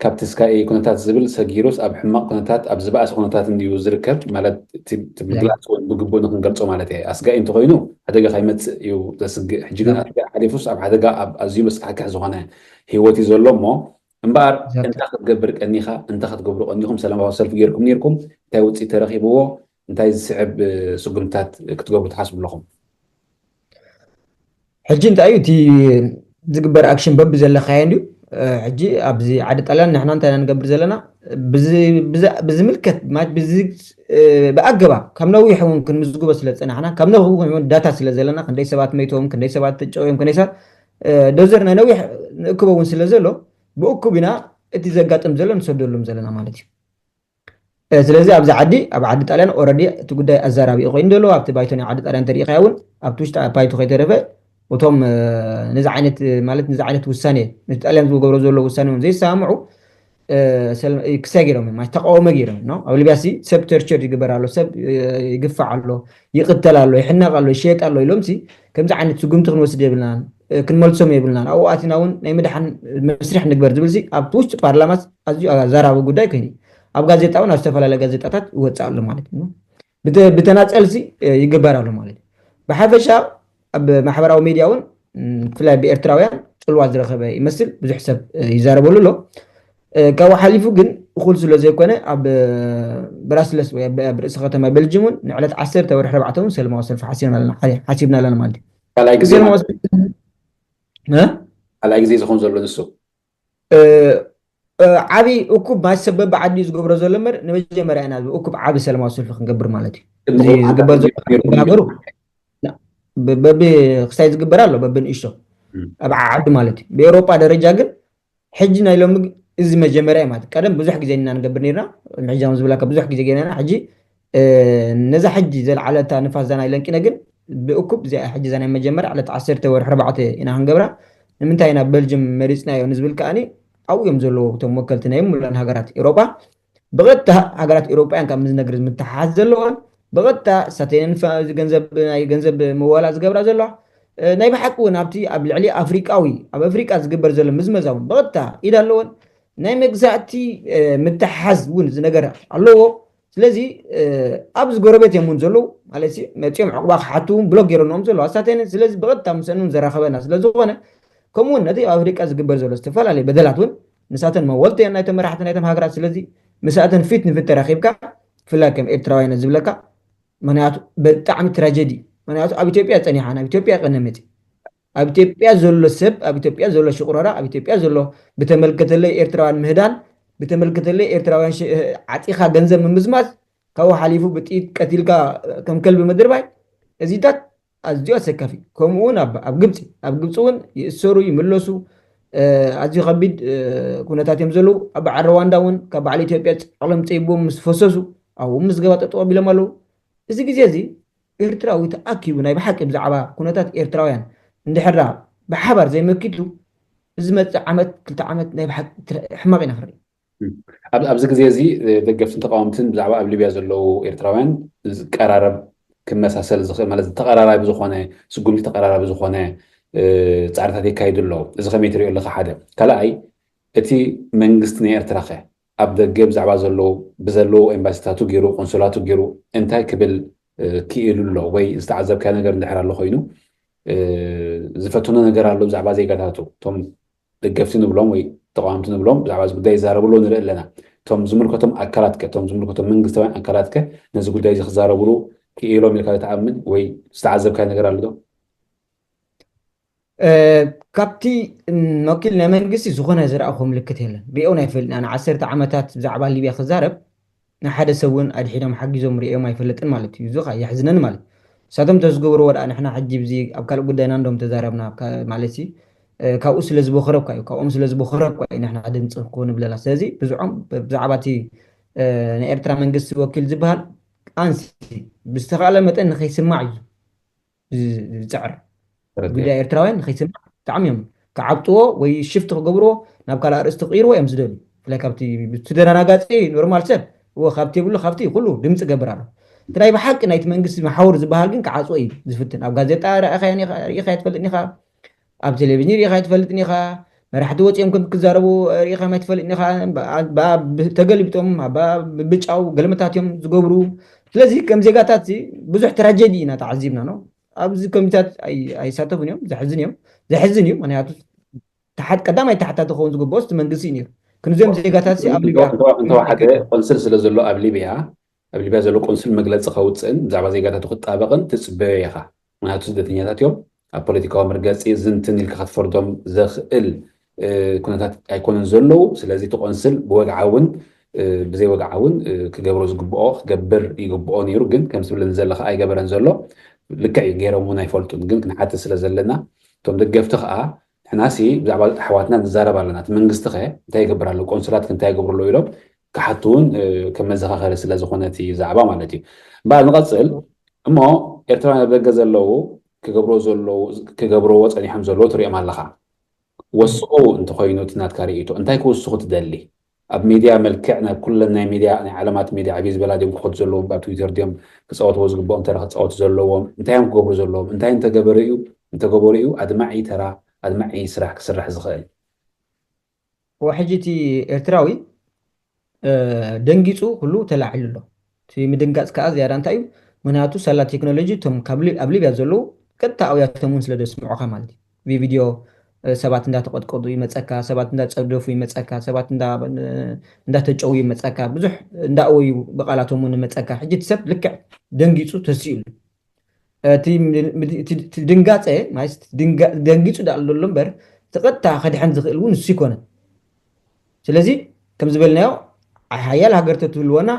ካብቲ ስጋኢ ኩነታት ዝብል ሰጊሩስ ኣብ ሕማቕ ኩነታት ኣብ ዝበኣሰ ኩነታት እንድዩ ዝርከብ ማለት እቲ እቲ ምግላፅ እውን ብግቡእ ንክንገልፆ ማለት እየ። ኣስጋኢ እንተኮይኑ ሓደጋ ከይመፅእ እዩ ዘስግእ። ሕጂ ግን ኣስጋኢ ሓሊፉስ ኣብ ሓደጋ ኣብ ኣዝዩ መስካሕክሕ ዝኾነ ህይወት እዩ ዘሎ እሞ እምበኣር Exactly. እንታይ ክትገብር ቀኒኻ እንታይ ክትገብሩ ቀኒኹም ሰላማዊ ሰልፊ ገይርኩም ነይርኩም እንታይ ውፅኢት ተረኺብዎ እንታይ ዝስዕብ እ፣ ስጉምትታት ክትገብሩ ትሓስቡ ኣለኹም? ሕጂ እንታይ እዩ እቲ ዝግበር ኣክሽን በቢ ዘለካዮ እንድዩ። እ፣ ሕጂ ኣብዚ ዓዲ ጣልያን ንሕና እንታይ ኢና ንገብር ዘለና ብዚ- ብዚ- ብዝምልከት ማለት ብዚ እ፣ ብኣገባብ ካብ ነዊሕ እውን ክንምዝግቦ ስለ ዝፀናሕና ካብ ነዊሕ እውን ዳታ ስለ ዘለና ክንደይ ሰባት መይቶም ክንደይ ሰባት ተጨውዮም ክንደይ ሰባት እ፣ ዶዘር ናይ ነዊሕ ንእክቦ እውን ስለ ዘሎ ብእኩብ ኢና እቲ ዘጋጥም ዘሎ ንሰደሎም ዘለና ማለት እዩ። እ፣ ስለዚ ኣብዚ ዓዲ ኣብ ዓዲ ጣልያን ኦረዲ እቲ ጉዳይ ኣዛራቢ እዩ ኮይኑ ዘሎ ኣብቲ ባይቶ ናይ ዓዲ ጣልያን ተሪኢኻዮ እውን ኣብቲ ውሽጢ ባይቶ ከይተረፈ እቶም እ፣ ነዚ ዓይነት ማለት ነዚ ዓይነት ውሳኔ ነቲ ጣልያን ዝገብሮ ዘሎ ውሳኔ እውን ዘይሰማምዑ እ፣ ሰል- እ፣ ክሳይ ገይሮም እዮም ማለት ተቃውሞ ገይሮም እዮም ነው ኣብ ሊብያ ሲ ሰብ ቶርቸር ይግበር ኣሎ ሰብ እ፣ ይግፋዕ ኣሎ ይቅተል ኣሎ ይሕነቅ ኣሎ ይሸየጥ ኣሎ ኢሎም ሲ ከምዚ ዓይነት ስጉምቲ ክንወስድ የብልናን እ፣ ክንመልሶም የብልናን ኣብኡ ኣቲና እውን ናይ ምድሓን መስርሕ ንግበር ዝብል ሲ ኣብቲ ውሽጢ ፓርላማስ ኣዝዩ ኣዛራቢ ጉዳይ ኮይኑ ኣብ ጋዜጣ እውን ኣብ ዝተፈላለየ ጋዜጣታት ይወፅእ ኣሎ ማለት እዩ ብተ- ብተናፀል ሲ እ፣ ይግበር ኣሎ ማለት እዩ ብሓፈሻ ኣብ ማሕበራዊ ሚድያ እውን ም፣ ብፍላይ ብኤርትራውያን ፅልዋ ዝረኸበ ይመስል ብዙሕ ሰብ እ፣ ይዛረበሉ ኣሎ እ፣ ካብኡ ሓሊፉ ግን እኹል ስለ ዘይኮነ ኣብ እ፣ ብራስለስ ወይ ኣብ ኣብ ርእሲ ከተማ ቤልጅም እውን ንዕለት ዓሰርተ ወርሒ ኣርባዕተ እውን ሰለማዊ ሰልፊ ሓሲብና ኣለና ሓ- ሓሲብና ኣለና ማለት እዩ ካልኣይ ግዜ ሰለማዊ ማለት ሰልፊ እ? ካልኣይ ግዜ ዝኸውን ዘሎ ንሱ እ፣ እ፣ ዓብዪ እኩብ ማለት ሰብ በብዓዲ ዝገብሮ ዘሎ እምበር ንመጀመርያ ኢና እኩብ ዓብዪ ሰለማዊ ሰልፊ ክንገብር ማለት እዩ እዚ ቅድሚ ዝግበር ዘሎ ነይሩ ብሃገሩ ና- ብ- በቢ ክስታይ ዝግበር ኣሎ በብንእሽቶ እም። ኣብ ዓዲ ማለት እዩ ብኤውሮጳ ደረጃ ግን ሕጂ ናይ ሎሚ ግ- እዚ መጀመርያ እዩ ማለት ቀደም ብዙሕ ግዜ ኢና ንገብር ነርና ሕጂ ዝብላካ ብዙሕ ግዜ ገይርና ሕጂ እ፣ ነዛ ሕጂ ዘልዓለታ ንፋስ ዛና ኢለንቂነ ግን ብእኩብ እዚኣ ሕጂ ዛ ናይ መጀመርያ ዕለት ዓሰርተ ወርሒ ኣርባዕተ ኢና ክንገብራ ንምንታይ ኢና በልጅም መሪፅናዮ ንዝብል ከዓኒ ኣብኡ እዮም ዘለዉ እቶም ወከልቲ ናይ ሙላን ሃገራት ኤውሮጳ ብቐጥታ ሃገራት ኤውሮጳያን ካብ ምዝነግር ምትሓሓዝ ዘለዎን ብቐጥታ እሳተን ገንዘብ ናይ ገንዘብ ምዋላ ዝገብራ ዘለዋ እ፣ ናይ ብሓቂ እውን ኣብቲ ኣብ ልዕሊ ኣፍሪቃዊ ኣብ ኣፍሪቃ ዝግበር ዘሎ ምዝመዛ እውን ብቐጥታ ኢድ ኣለዎን ናይ መግዛእቲ እ፣ ምትሓሓዝ እውን ዝነገር ኣለዎ ስለዚ እ፣ ኣብዚ ጎረቤት እዮም እውን ዘለዉ ማለት ሲ መፂኦም ዕቑባ ክሓቱ እውን ብሎክ ገይረንኦም ዘለዉ ኣሳተን ስለዚ ብቐጥታ ምስአን እውን ዘራኸበና ስለ ዝኾነ ከምኡ እውን ነቲ ኣብ ኣፍሪቃ ዝግበር ዘሎ ዝተፈላለዩ በደላት እውን ንሳተን መወልቲ እየን ናይቶም መራሕቲ ናይቶም ሃገራት ስለዚ ምስኣተን ፊት ንፊት ተራኺብካ ብፍላይ ከም ኤርትራውያን ዝብለካ ምክንያቱ ብጣዕሚ ትራጀዲ ምክንያቱ ኣብ ኢትዮጵያ ፀኒሓ ናብ ኢትዮጵያ ቀነ መፂ ኣብ ኢትዮጵያ ዘሎ ሰብ ኣብ ኢትዮጵያ ዘሎ ሽቁረራ ኣብ ኢትዮጵያ ዘሎ ብተመልከተለይ ኤርትራውያን ምህዳን ብተመልከተለይ ኤርትራውያን ሽ- ዓፂኻ ገንዘብ ምምዝማዝ ካብኡ ሓሊፉ ብጥይት ቀቲልካ ከም ከልቢ ምድርባይ እዚታት ኣዝዩ ኣሰካፊ ከምኡ እውን ኣብ ኣብ ግብፂ ኣብ ግብፂ እውን ይእሰሩ ይምለሱ እ፣ ኣዝዩ ከቢድ እ፣ ኩነታት እዮም ዘለዉ ኣብ በዓል ሩዋንዳ እውን ካብ በዓል ኢትዮጵያ ጸቕሎም ፀይቦም ምስ ፈሰሱ ኣብኡ ምስ ገባ ጠጠው ኣቢሎም ኣለዉ እዚ ግዜ እዚ ኤርትራዊ ተኣኪቡ ናይ ብሓቂ ብዛዕባ ኩነታት ኤርትራውያን እንድሕራ ብሓባር ዘይመኪቱ ዝመፅእ ዓመት ክልተ ዓመት ናይ ብሓቂ ትረ- ሕማቕ ኢና ክንርኢ ኣብ- ኣብዚ ግዜ እዚ እ፣ ደገፍትን ተቃወምትን ብዛዕባ ኣብ ሊብያ ዘለዉ ኤርትራውያን ዝቀራረብ ክመሳሰል ዝኽእል ማለት ተቀራራቢ ዝኾነ ስጉምቲ ተቀራራቢ ዝኾነ እ፣ ፃዕርታት የካይዱ ኣለዉ እዚ ከመይ ትሪኦ ኣለካ ሓደ ካልኣይ እቲ መንግስቲ ናይ ኤርትራ ከ ኣብ ደገ ብዛዕባ ዘለዉ ብዘለዉ ኤምባሲታቱ ገይሩ ቆንሶላቱ ገይሩ እንታይ ክብል እ፣ ክኢሉ ኣሎ ወይ ዝተዓዘብካዮ ነገር እንድሕር ኣሎ ኮይኑ እ፣ ዝፈተኖ ነገር ኣሎ ብዛዕባ ዜጋታቱ እቶም ደገፍቲ ንብሎም ወይ ተቃወምቲ ንብሎም ብዛዕባ እዚ ጉዳይ ይዛረቡ ኣለዉ ንርኢ ኣለና እቶም ዝምልከቶም ኣካላት ከ እቶም ዝምልከቶም መንግስታውያን ኣካላት ከ ነዚ ጉዳይ እዚ ክዛረብሉ ክኢሎም ኢልካ ትኣምን ወይ ዝተዓዘብካዮ ነገር ኣሎ ዶ እ፣ ካብቲ ም፣ ወኪል ናይ መንግስቲ ዝኾነ ዝረኣኹ ምልክት የለን ሪኦም ኣይፈልጥን ኣነ ዓሰርተ ዓመታት ብዛዕባ ሊብያ ክዛረብ ንሓደ ሰብ እውን ኣድሒዶም ሓጊዞም ሪኦም ኣይፈልጥን ማለት እዩ እዚ ከዓ የሕዝነን ማለት ንሳቶም ተዝገብርዎ ደኣ ንሕና ሕጂ ብዚ ኣብ ካልእ ጉዳይና እንዶም ተዛረብና፣ ኣብ ካ-፣ ማለት ሲ፣ እ፣ ካብኡ ስለ ዝበኸረኳ እዩ፣ ካብኦም ስለ ዝበኸረኳ እዩ ንሕና ድምፂ ክኾኑ ብለና። ስለዚ ብዝዖም፣ ብዛዕባ እቲ፣ እ፣ ናይ ኤርትራ መንግስቲ ወኪል ዝበሃል ኣንሲ ብዝተኻእለ መጠን ንኸይስማዕ እዩ ዝ-፣ ዝፅዕር። ጉዳይ ኤርትራውያን ንኸይስማዕ ብጣዕሚ እዮም ክዓብጥዎ ወይ ሽፍት ክገብርዎ፣ ናብ ካልእ ኣርእስቲ ክቕይርዎ እዮም ዝደልዩ። ብፍላይ ካብቲ፣ እቲ ደናጋፂ ኖርማል ሰብ እዎ ካብቲ የብሉ፣ ካብቲ ኩሉ ድምፂ ገብር ኣሎ። እቲ ናይ ብሓቂ ናይቲ መንግስቲ መሓውር ዝበሃል ግን ክዓፅዎ እዩ ዝፍትን። ኣብ ጋዜጣ ርኢኻዮ ኒኻ፣ ርኢኻዮ ትፈልጥን ኢኻ፣ ኣብ ቴሌቪዥን ርኢኻዮ ትፈልጥን ኢኻ፣ መራሕቲ ወፂኦም ከም ክዛረቡ ርኢኻዮም ኣይትፈልጥን ኢኻ። ብ-፣ ብ-፣ ተገሊብጦም፣ ኣብ፣ ብብጫው ገልመታት እዮም ዝገብሩ። ስለዚ ከም ዜጋታት እዚ ብዙሕ ትራጀዲ ኢና ተዓዚብና ነው። ኣብዚ ኮሚታት ኣይ-፣ ኣይሳተፉን እዮም። ዘሕዝን እዮም። ዘሕዝን እዩ። ምክንያቱ ተሓት-፣ ቀዳማይ ተሓታቲ ክኸውን ዝግብኦ እቲ መንግስቲ እዩ ነይሩ። ክንዚኦም ዜጋታት ሲ ኣብ ሊብያ እንተ-፣ እንተወሓደ ቆንስል ስለ ዘሎ ኣብ ሊብያ፣ ኣብ ሊብያ ዘሎ ቆንስል መግለጺ ከውፅእን ብዛዕባ ዜጋታቱ ክጣበቕን ትጽበዮ ኢኻ። ምክንያቱ ስደተኛታት እዮም። ኣብ ፖለቲካዊ መርገጺ ዝንትን ኢልካ ክትፈርዶም ዘኽእል፣ እ፣ ኩነታት ኣይኮነን ዘለዉ። ስለዚ እቲ ቆንስል ብወግዓውን፣ እ፣ ብዘይ ወግዓውን፣ እ፣ ክገብሮ ዝግብኦ ክገብር ይግብኦ ነይሩ። ግን ከምዚ ትብለኒ ዘለኻ ኣይገበረን ዘሎ። ልክዕ እዩ፣ ገይሮም እውን ኣይፈልጡን። ግን ክንሓትት ስለ ዘለና እቶም ደገፍቲ ከዓ ንሕናሲ ብዛዕባ ኣሕዋትና ንዛረብ ኣለና፣ እቲ መንግስቲ ኸ እንታይ ይገብር ኣሎ፣ ቆንስላት ከ እንታይ ይገብሩ ኣለዉ ኢሎም ክሓቱ እውን፣ እ፣ ከም መዘኻኸሪ ስለ ዝኾነ እቲ ዛዕባ ማለት እዩ። እምበኣር ንቐጽል እሞ፣ ኤርትራውያን ኣብ ደገ ዘለዉ ክገብርዎ ዘለዉ፣ ክገብርዎ ጸኒሖም ዘለዉ ትሪኦም ኣለኻ። ወስኹ እንተኾይኑ እቲ ናትካ ርእይቶ፣ እንታይ ክውስኹ ትደሊ? ኣብ ሚድያ መልክዕ ናብ ኩለን ናይ ሚድያ፣ ናይ ዓለማት ሚድያ ዕብይ ዝበላ ድዮም ክኸዱ ዘለዎም፣ ኣብ ትዊተር ድዮም ክጻወትዎ ዝግብኦም ተራ ክጻወቱ ዘለዎም? እንታይ እዮም ክገብሩ ዘለዎም? እንታይ እንተገበሩ እዩ፣ እንተገበሩ እዩ ኣድማዒ ተራ፣ ኣድማዒ ስራሕ ክስራሕ ዝኽእል? እወ፣ ሕጂ እቲ ኤርትራዊ፣ እ፣ ደንጊጹ ኩሉ ተላዒሉ ኣሎ። እቲ ምድንጋጽ ከኣ ዝያዳ እንታይ እዩ? ምክንያቱ ሳላ ቴክኖሎጂ እቶም ካብ ሊ-፣ ኣብ ሊብያ ዘለዉ ቀጥታ ኣውያቶም እውን ስለ ዘስምዑኻ ማለት እዩ። ብቪድዮ፣ እ፣ ሰባት እንዳተቐጥቀጡ ይመጸካ፣ ሰባት እንዳጸደፉ ይመጸካ፣ ሰባት እንዳ-፣ እንዳተጨው ይመጸካ፣ ብዙሕ እንዳእወዩ ብቓላቶም እውን ይመጸካ። ሕጂ እቲ ሰብ ልክዕ ደንጊጹ ተሲኡ ኣሎ። እቲ ም-፣ ም-፣ እቲ፣ እቲ ድንጋጸ፣ ማለት ድንጋ-፣ ደንጊጹ ደኣ ኣሎ እምበር፣ እቲ ቀጥታ ከድሕን ዝኽእል እውን ንሱ ይኮነን። ስለዚ፣ ከም ዝበልናዮ፣ ሓያል ሃገር ተትህልወና፣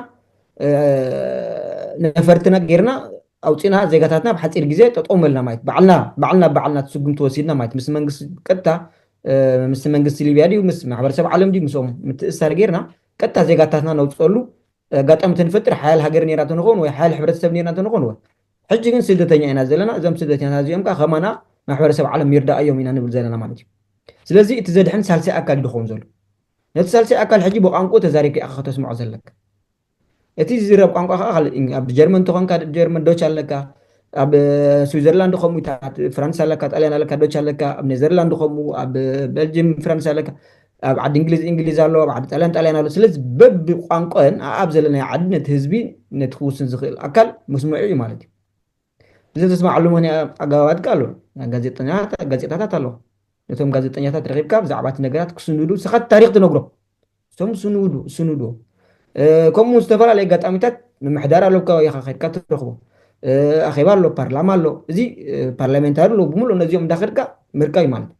እ፣ ነፈርትና ጌርና ኣውጺና ዜጋታትና ብሓጺር ግዜ ጠጠው መልና ማለት፣ ባዕልና፣ ባዕልና፣ ባዕልና እቲ ስጉምቲ ወሲድና ማለት፣ ምስ መንግስቲ ቀጥታ፣ እ፣ ምስ መንግስቲ ሊብያ ድዩ፣ ምስ ማሕበረሰብ ዓለም ድዩ፣ ምስኦም ምትእስሳር ጌርና፣ ቀጥታ ዜጋታትና ነውጽአሉ ኣጋጣሚ ተንፈጥር ሓያል ሃገር ነይራ ተንኸውን ወይ ሓያል ሕብረተሰብ ነይርና ተንኸውን ወይ። ሕጂ ግን ስደተኛ ኢና ዘለና። እዞም ስደተኛታት እዚኦም ከዓ ከማና ማሕበረሰብ ዓለም ይርዳእዮም ኢና ንብል ዘለና ማለት እዩ። ስለዚ እቲ ዘድሕን ሳልሳይ ኣካል እዩ ዝኸውን ዘሎ። ነቲ ሳልሳይ ኣካል ሕጂ ብቋንቋ ተዛሪብካ ኢኻ ከተስምዖ ዘለካ። እቲ ዝዝረብ ቋንቋ ከዓ ካልእ እዩ። ኣብ ጀርመን ተኾንካ ጀርመን ዶች ኣለካ፣ ኣብ ስዊዘርላንድ ከምኡ፣ ፍራንስ ኣለካ፣ ጣልያን ኣለካ፣ ዶች ኣለካ፣ ኣብ ኔዘርላንድ ከምኡ፣ ኣብ ቤልጅም ፍራንስ ኣለካ፣ ኣብ ዓዲ እንግሊዝ እንግሊዝ ኣሎ፣ ኣብ ዓዲ ጣልያን ጣልያን ኣሎ። ስለዚ በብቋንቋን ኣብ ዘለናዮ ዓዲ ነቲ ህዝቢ፣ ነቲ ክውስን ዝኽእል ኣካል ምስምዑ እዩ ማለት እዩ። ብዘተስማዕሉ ምኽንያት ኣገባባት ከ ኣሎ። ናይ ጋዜጠኛታት፣ ጋዜጣታት ኣሎ። ነቶም ጋዜጠኛታት ረኺብካ ብዛዕባ እቲ ነገራት ክስንዱ፣ ንስኻ እቲ ታሪኽ ትነግሮ። እቶም ስንዱ፣ ስንዱ። እ፣ ከምኡ ዝተፈላለዩ ኣጋጣሚታት ምምሕዳር ኣለካ፣ ኢኻ ከድካ ትረኽቦ። እ፣ ኣኼባ ኣሎ፣ ፓርላማ ኣሎ። እዚ፣ እ፣ ፓርላሜንታሪ ኣሎ፣ ብምሉእ ነዚኦም እንዳኸድካ ምርካብ እዩ ማለት።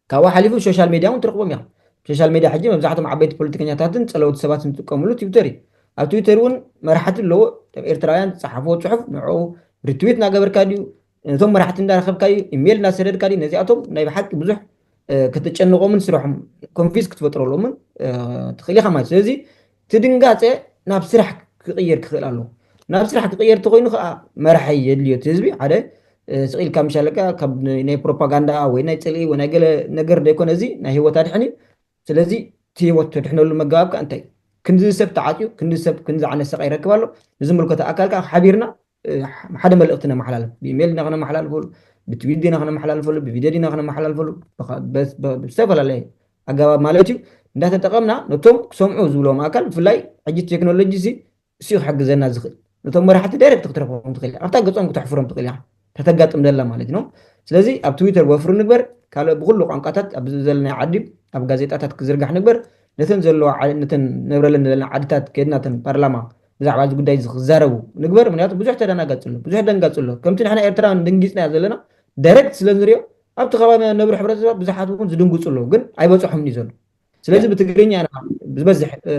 ካብኡ ሓሊፉ ሶሻል ሜድያ እውን ትረኽቦም ኢኻ። ሶሻል ሜድያ ሕጂ መብዛሕትኦም ዓበይቲ ፖለቲከኛታትን ጸለውቲ ሰባትን ዝጥቀምሉ ትዊተር እዩ። ኣብ ትዊተር እውን መራሕቲ ኣለዎ። እቶም ኤርትራውያን ዝጸሓፍዎ ጽሑፍ ንዕኡ ሪትዊት እናገበርካ ድዩ፣ ነቶም መራሕቲ እንዳረኸብካ እዩ፣ ኢሜይል እናሰደድካ ድዩ፣ ነዚኣቶም ናይ ብሓቂ ብዙሕ፣ እ፣ ከተጨንቖምን ስርሖም ኮንፊዝ ክትፈጥረሎምን፣ እ፣ ትኽእል ኢኻ ማለት። ስለዚ እቲ ድንጋጸ ናብ ስራሕ ክቕየር ክኽእል ኣለዎ። ናብ ስራሕ ክቕየር እንተኾይኑ ከዓ መራሒ የድልዮ እቲ ህዝቢ። ሓደ፣ እ፣ ስቕ ኢልካ ምሽ ኣለካ፣ ካብ ናይ፣ ናይ ፕሮፓጋንዳ ወይ ናይ ጽልኢ ወይ ናይ ገለ ነገር ዘይኮነ፣ እዚ ናይ ህይወት ኣድሕን እዩ። ስለዚ እቲ ህይወት ተድሕነሉ መገባብ ከዓ እንታይ እዩ? ክንዲ ሰብ ተዓጽዩ፣ ክንዲ ሰብ ክንዲ ዝዓይነት ሰቓይ ይረክብ ኣሎ። ንዝምልከቶ ኣካል ከዓ ሓቢርና፣ እ፣ ሓደ መልእኽቲ ነመሓላልፍ። ብኢሜይል ዲና ክነመሓላልፈሉ፣ ብትዊት ዲና ክነመሓላልፈሉ፣ ብቪድዮ ዲና ክነመሓላልፈሉ፣ ብኻ-፣ በስ-፣ በ-፣ ብዝተፈላለየ ኣገባብ ማለት እዩ፣ እንዳተጠቐምና ነቶም ክሰምዑ ዝብሎም ኣካል፣ ብፍላይ ሕጂ ቴክኖሎጂ እዚ እሱ ክሕግዘና ዝኽእል። ነቶም መራሕቲ ዳይሬክት ክትረኽቦም ትኽእል ኢኻ። ኣብታ ገጾም ክተሕፍሮም ትኽእል ኢኻ። ተተጋጥም ዘላ ማለት ነው። ስለዚ ኣብ ትዊተር ወፍሪ ንግበር፣ ካልእ ብኹሉ ቋንቋታት ኣብ ዘለናዮ ዓዲ ኣብ ጋዜጣታት ክዝርጋሕ ንግበር። ነተን ዘለዋ ዓ-፣ ነተን ነብረለን ዘለና ዓድታት ከድና እተን ፓርላማ ብዛዕባ እዚ ጉዳይ እዚ ክዛረቡ ንግበር። ምክንያቱ ብዙሕ ተደናጋጺ ኣሎ፣ ብዙሕ ደንጋጺ ኣሎ። ከምቲ ንሕና ኤርትራውያን ደንጊጽናዮ ዘለና ዳይሬክት ስለ ንሪኦ ኣብቲ ከባቢ ነብሩ ሕብረተሰብ ብዙሓት እውን ዝድንግጹ ኣለዉ፣ ግን ኣይበጽሖምን እዩ ዘሎ። ስለዚ ብትግርኛ ኢና ዝበዝሕ፣ እ፣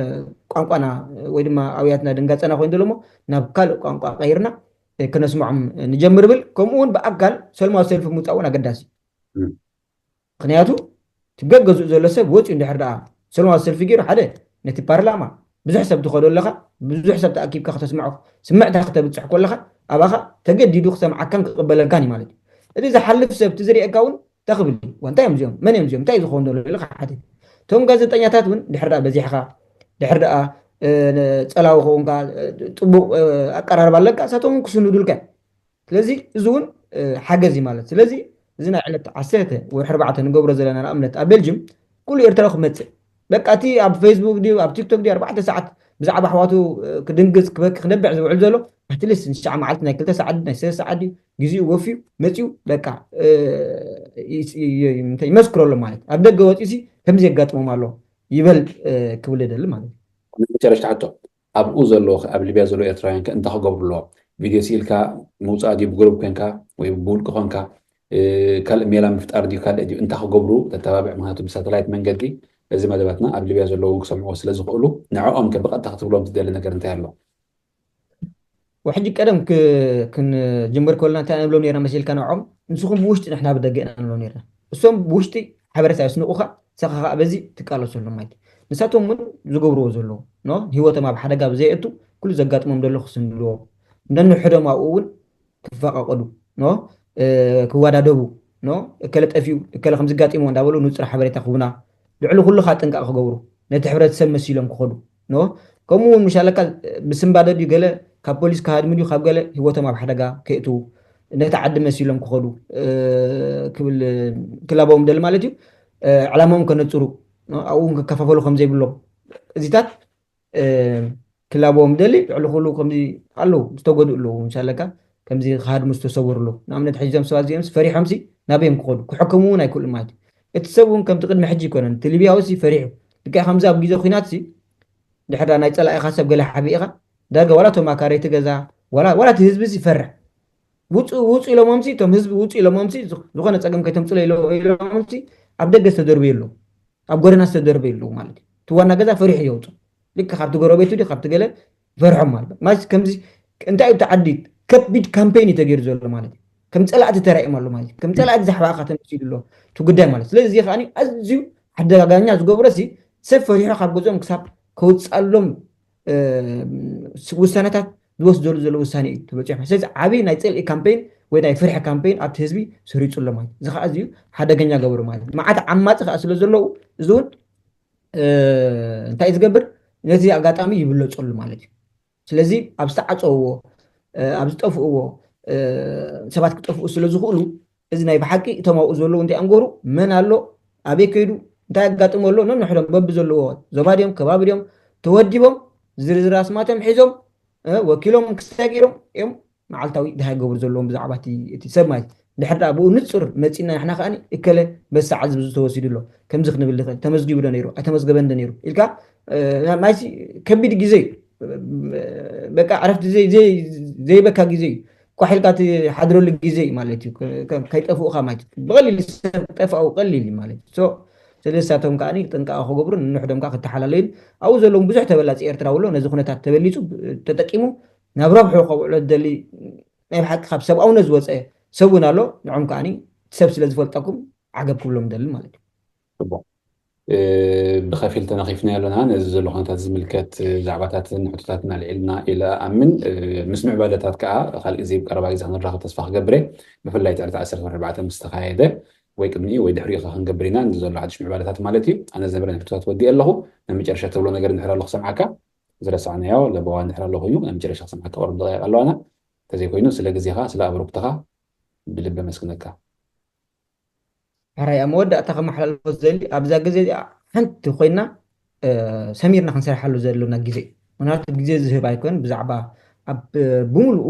ቋንቋና ወይ ድማ ኣውያትና ድንጋጸና ኮይኑ ዘሎ እሞ ናብ ካልእ ቋንቋ ቀይርና እ፣ ክነስምዖም ንጀምር ብል። ከምኡ እውን ብኣካል ሰላማዊ ሰልፊ ምውፃእ እውን ኣገዳሲ እዩ። ምክንያቱ እቲ ገገዝኡ ዘሎ ሰብ ወፂኡ እንድሕር ደኣ ሰላማዊ ሰልፊ ገይሩ፣ ሓደ ነቲ ፓርላማ ብዙሕ ሰብ ትኸዶ ኣለኻ፣ ብዙሕ ሰብ ተኣኪብካ ከተስምዖ፣ ስምዕታ ክተብፅሕ ከለኻ ኣባኻ ተገዲዱ ክሰምዓካን ክቕበለልካን እዩ ማለት እዩ። እቲ ዝሓልፍ ሰብ እቲ ዝርእየካ እውን እንታይ ክብል እዩ? ዋ፣ እንታይ እዮም እዚኦም? መን እዮም እዚኦም? እንታይ እዩ ዝኸውን ዘሎ ኢልካ ሓትት። እቶም ጋዜጠኛታት እውን ድሕር ደኣ በዚሕካ፣ ድሕር ደኣ፣ እ፣ ጸላዊ ከውንካ፣ እ፣ ጽቡቕ፣ እ፣ ኣቀራርባ ኣለካ፣ እሳቶም እውን ክስንዱልካ እዮም። ስለዚ እዚ እውን፣ እ፣ ሓገዝ እዩ ማለት። ስለዚ እዚ ናይ ዕለት ዓሰርተ ወይ ኣርባዕተ ንገብሮ ዘለና ንኣብነት ኣብ ቤልጅም ኩሉ ኤርትራዊ ክመጽእ፣ በቃ እቲ ኣብ ፌስቡክ ድዩ ኣብ ቲክቶክ ድዩ ኣርባዕተ ሰዓት ብዛዕባ ኣሕዋቱ፣ እ፣ ክድንግጽ ክበኪ ክነብዕ ዝውዕል ዘሎ ኣትሊስት ንሽዓ መዓልቲ ናይ ክልተ ሰዓት ናይ ሰለስተ ሰዓት ድዩ ግዜኡ ወፍዩ መጺኡ በቃ፣ እ፣ ይስ-፣ ይ-፣ ይ-፣ እንታይ ይመስክረሎም ማለት እዩ። ኣብ ደገ ወጺኡሲ ከምዚ የጋጥሞም ኣሎ ይበል፣ እ፣ ክብል እደሊ ማለት እዩ። መጨረሽታ ሕቶ፣ ኣብኡ ዘሎ፣ ኣብ ሊብያ ዘሎ ኤርትራውያን ከ እንታይ ክገብሩ ኣለዎም? ቪድዮ ስኢልካ ምውጻእ ድዩ፣ ብግሩፕ ኮንካ ወይ ብውልቂ ኮንካ፣ እ፣ ካልእ ሜላ ምፍጣር ድዩ፣ ካልእ ድዩ፣ እንታይ ክገብሩ ተተባብዕ? ምክንያቱ ብሳተላይት መንገዲ እዚ መደባትና ኣብ ሊብያ ዘለዉ እውን ክሰምዕዎ ስለ ዝኽእሉ፣ ንዕኦም ከ ብቐጥታ ክትብሎም ትደሊ ነገር እንታይ ኣሎ? ወሕጂ ቀደም ክ-፣ ክንጅምር ከለና እንታይ ንብሎም ነርና መሲልካ ንዕኦም? ንስኹም ብውሽጢ ንሕና ብደገ ኢና ንብሎም ነርና። እሶም ብውሽጢ ሓበሬታ የስንቑኻ፣ ንስኻ ኸኣ በዚ ትቃለሰሎም ማለት እዩ። ንሳቶም እውን ዝገብርዎ ዘለዉ፣ ኖ? ህይወቶም ኣብ ሓደጋ ብዘየእቱ ኩሉ ዘጋጥሞም ዘሎ ክስንድዎ፣ ነንሕዶም ኣብኡ እውን ክፈቓቐዱ፣ ኖ? እ፣ ክወዳደቡ፣ ኖ? እከለ ጠፊኡ፣ እከለ ከም ዝጋጢሞ እንዳበሉ ንጹር ሓበሬታ ክህቡና፣ ልዕሊ ኩሉ ኸኣ ጥንቃቕ ክገብሩ፣ ነቲ ሕብረተሰብ መሲሎም ክኸዱ፣ ኖ? ከምኡ እውን ምሻለካ ብስንባደ ድዩ ገለ ካብ ፖሊስ ክሃድሙ ድዩ ካብ ገለ ህይወቶም ኣብ ሓደጋ ከእትዉ፣ ነቲ ዓዲ መሲሎም ክኸዱ፣ እ፣ ክብል ክላበዎም ደሊ ማለት እዩ። እ፣ ዕላማኦም ከነጽሩ፣ ኖ? ኣብኡ እውን ክከፋፈሉ ከም ዘይብሎም። እዚታት እ፣ ክላበዎም ደሊ ልዕሊ ኩሉ ከምዚ ኣለዉ፣ ዝተጎድኡ ኣለዉ። ምሳለካ ከምዚ ክሃድሙ ዝተሰወሩ ኣለዉ። ንኣብነት ሕጂ እዞም ሰባት እዚኦምስ ፈሪሖምሲ ናበይ እዮም ክኸዱ? ክሕከሙ እውን ኣይክእሉን ማለት እዩ። እቲ ሰብ እውን ከምቲ ቅድሚ ሕጂ ኣይኮነን። እቲ ሊብያዊ ሲ ፈሪሑ። ልክዕ ከምዚ ኣብ ግዜ ኲናት ሲ ድሕር ናይ ጸላኢኻ ሰብ ገለ ሓቢእኻ ዳርጋ ዋላ እቶም ኣካረይቲ ገዛ ዋላ፣ ዋላ እቲ ህዝቢ ሲ ይፈርሕ። ውጹ፣ ውጹ ኢሎሞምሲ፣ እቶም ህዝቢ ውጹ ኢሎሞምሲ፣ ዝኽ-፣ ዝኾነ ጸገም ከይተምጽሎ ኢሎ-፣ ኢሎሞምሲ ኣብ ደገ ዝተደርበዩ ኣለዉ። ኣብ ጎደና ዝተደርበዩ ኣለዉ ማለት እዩ። እቲ ዋና ገዛ ፈሪሑ የውጽእ። ልክ ካብቲ ጎረቤቱ ድዩ ካብቲ ገለ ፈርሖም ማለት እዩ። ማስ ከምዚ እንታይ እዩ እቲ ዓዲ ከቢድ ካምፔን እዩ ተገይሩ ዘሎ ማለት እዩ። ከም ጸላእቲ ተራእዮም ኣሎ ማለት እዩ። ከም ጸላእቲ ዛሕባእኻ ተመሲሉ ኣሎ እቲ ጉዳይ ማለት እዩ። ስለዚ እዚ ከኣ ኣዝዩ ሓደጋጋኛ ዝገብሮ ሲ ሰብ ፈሪሑ ካብ ገዝኦም ክሳብ ከውጽኣሎም፣ እ፣ ስ-፣ ውሳነታት ዝወስደሉ ዘሎ ውሳኔ እዩ ተበጺሑ። ስለዚ ዓቢ ናይ ጽልኢ ካምፔን ወይ ናይ ፍርሒ ካምፔን ኣብቲ ህዝቢ ሰሪጹ ኣሎ ማለት እዩ። እዚ ከኣ ኣዝዩ ሓደገኛ ገብሩ ማለት እዩ። መዓት ዓማጺ ከኣ ስለ ዘለዉ እዚ እውን፣ እ፣ እንታይ እዩ ዝገብር? ነዚ ኣጋጣሚ ይብለጸሉ ማለት እዩ። ስለዚ ኣብ ዝተዓጸውዎ፣ እ፣ ኣብ ዝጠፍእዎ፣ እ፣ ሰባት ክጠፍኡ ስለ ዝኽእሉ እዚ ናይ ብሓቂ እቶም ኣብኡ ዘለዉ እንታይ እዮም ገብሩ? መን ኣሎ? ኣበይ ከይዱ? እንታይ ኣጋጥሞ ኣሎ? ነንሕዶም በብዘለዎ ዞባ ድዮም፣ ከባቢ ድዮም ተወዲቦም ዝርዝር ኣስማቶም ሒዞም፣ እ፣ ወኪሎም ክስታይ ገይሮም እዮም መዓልታዊ ድሃይ ገብሩ ዘለዎም ብዛዕባ እቲ፣ እቲ ሰብ ማለት እዩ። ድሕር ደኣ ብኡ ንጹር መጺና ንሕና ከኣ እከለ በዚ ሰዓት እዚ ተወሲዱ ኣሎ፣ ከምዚ ክንብል ንኽእል፣ ተመዝጊቡ ዶ ነይሩ? ኣይተመዝገበን ዶ ነይሩ? ኢልካ፣ እ፣ ማይሲ ከቢድ ግዜ እዩ። በቃ ዕረፍቲ ዘይ-፣ ዘይ-፣ ዘይበካ ግዜ እዩ። ኳሕ ኢልካ ትሓድረሉ ግዜ እዩ ማለት እዩ። ከ-፣ ከ-፣ ከይጠፍኡኻ ማለት እዩ። ብቐሊል ሰብ ጠፍኣው ቀሊል እዩ ማለት እዩ። ሶ፣ ስለዚ ንሳቶም ከኣ ጥንቃቐ ክገብሩ፣ ንንሕዶም ከኣ ክተሓላለዩን፣ ኣብኡ ዘለዎም ብዙሕ ተበላጺ ኤርትራዊ ኣሎ። ነዚ ኩነታት ተበሊጹ፣ ተጠቂሙ፣ ናብ ረብሑ ከውዕሎ ዝደሊ ናይ ብሓቂ ካብ ሰብኣውነት ዝወጸ ሰብ እውን ኣሎ። ንዖም ከኣ ሰብ ስለ ዝፈልጠኩም ዓገብ ክብሎም ደሊ ማለት እዩ። ጽቡቕ። እ፣ ብኸፊል ተነኺፍናዮ ኣለና። ነዚ ዘሎ ኩነታት ዝምልከት፣ እ፣ ዛዕባታትን ሕቶታትን ኣልዒልና ኢለ ኣምን። እ፣ ምስ ምዕባለታት ከኣ ካልእ ግዜ ብቀረባ ግዜ ክንራኸብ ተስፋ ክገብር እየ። ብፍላይ እቲ ዕለት ዓሰርተ ኣርባዕተ ምስ ተኻየደ ወይ ቅድሚኡ ወይ ድሕሪኡ ከ ክንገብር ኢና። ነዚ ዘሎ ሓድሽ ምዕባለታት ማለት እዩ። ኣነ ዝነበረኒ ሕቶታት ወዲኤ ኣለኹ። ናይ መጨረሻ ትብሎ ነገር እንድሕር ኣሎ ክሰምዓካ፣ ዝረሳዕናዮ ለበዋ እንድሕር ኣሎ ኮይኑ ናይ መጨረሻ ክሰምዓካ ቅሩብ ደቂቕ ኣለዋና። እንተዘይኮይኑ ስለ ግዜኻ፣ ስለ ኣብሩክትኻ ብልቢ ኣመስግነካ። ሕራይ ኣብ መወዳእታ ከመሓላልፎ ዝደሊ ኣብዛ ግዜ እዚኣ ሓንቲ ኮይና፣ እ፣ ሰሚርና ክንሰርሓሉ ዘሎና ግዜ እዩ። ምክንያቱ ግዜ ዝህብ ኣይኮን። ብዛዕባ ኣብ፣ እ፣ ብምሉኡ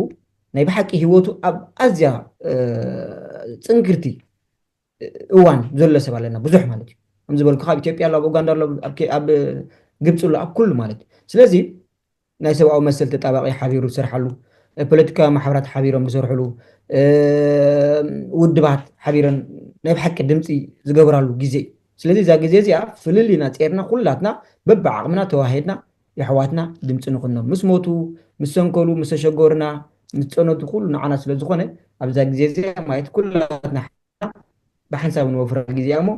ናይ ብሓቂ ህይወቱ ኣብ ኣዝያ፣ እ፣ ጽንክርቲ እዋን ዘሎ ሰብ ኣለና፣ ብዙሕ ማለት እዩ። ከም ዝበልኩ ካብ ኢትዮጵያ ኣሎ፣ ኣብ ኡጋንዳ ኣሎ፣ ኣብ ኬ-፣ ኣብ ግብጺ ኣሎ፣ ኣብ ኩሉ ማለት እዩ። ስለዚ ናይ ሰብኣዊ መሰል ተጣባቂ ሓቢሩ ዝሰርሓሉ፣ ፖለቲካዊ ማሕበራት ሓቢሮም ዝሰርሕሉ፣ እ፣ ውድባት ሓቢረን ናይ ብሓቂ ድምፂ ዝገብራሉ ግዜ እዩ። ስለዚ እዛ ግዜ እዚኣ ፍልልይና ጼርና ኩላትና በብዓቕምና ተዋሂድና የሕዋትና ድምፂ ንኹኖም። ምስ ሞቱ፣ ምስ ሰንከሉ፣ ምስ ተሸገሩና፣ ንፀነቱ ኩሉ ንዓና ስለ ዝኾነ ኣብዛ ግዜ እዚኣ ማለት ኩላትና ብሓንሳብ ንወፍራ ግዜ እሞ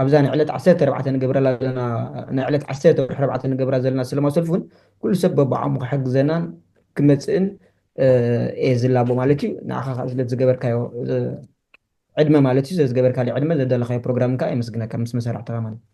ኣብዛ ንዕለት ዓሰርተ ኣርባዕተ ንገብረላ ዘለና ንዕለት ዓሰርተ ወርሒ ኣርባዕተ ንገብራ ዘለና ስለማ ሰልፊ እውን ኩሉ ሰብ በብዓቕሙ ክሕግዘናን ክመፅእን እየ ዝላቦ ማለት እዩ። ንዓኻ ከዓ ስለ ዝገበርካዮ ዕድመ ማለት እዩ ስለዝገበርካሊ ዕድመ ዘደለካዮ ፕሮግራም ከዓ የመስግነካ ምስ መሰራዕተኻ ማለት እዩ።